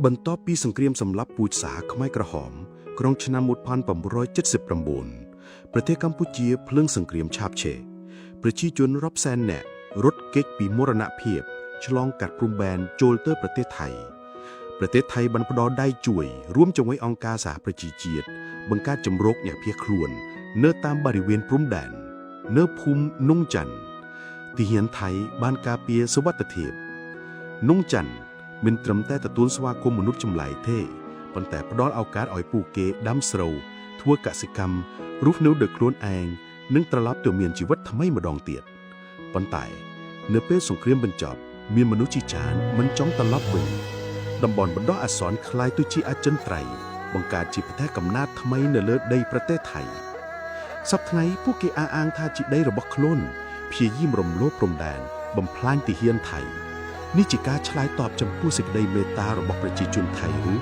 បន្ទាប់ពីសង្គ្រាមសម្លាប់ពូជសាសន៍ខ្មែរក្រហមក្នុងឆ្នាំ1979ប្រទេសកម្ពុជាភ្លើងសង្គ្រាមឆាបឆេះប្រជាជនរាប់សែននាក់រត់គេចពីមរណភាពឆ្លងកាត់ព្រំដែនចូលទៅប្រទេសថៃប្រទេសថៃបានផ្ដល់ដៃជួយរួមជាមួយអង្គការសហប្រជាជាតិបង្កើតជំរកអ្នកភៀសខ្លួន នៅតាមបរិវេណព្រំដែននៅភូមិនងច័ន្ទទាហានថៃបានការពារសុវត្ថិភាពនងច័ន្ទមិនត្រឹមតែទទួលស្វាគមន៍មនុស្សចម្លែកទេប៉ុន្តែផ្ដល់ឱកាសឲ្យពួកគេដាំស្រូវធ្វើកសិកម្មរស់នៅដោយខ្លួនឯងនិងត្រឡប់ទៅមានជីវិតថ្មីម្ដងទៀតប៉ុន្តែនៅពេលសង្គ្រាមបញ្ចប់មានមនុស្សជាច្រើនមិនចង់ត្រឡប់វិញតំបន់បណ្ដោះអាសន្នក្លាយទៅជាអចិន្ត្រៃយ៍បង្កើតជាប្រទេសកំណើតថ្មីនៅលើដីប្រទេសថៃ សប្តាហ៍ថ្ងៃពួកគេអះអាងថាជាដីរបស់ខ្លួនព្យាយាមរំលោភព្រំដែនបំផ្លាញទាហានថៃនេះជាការឆ្លើយតបចំពោះសេចក្តីមេត្តារបស់ប្រជាជនថៃឬ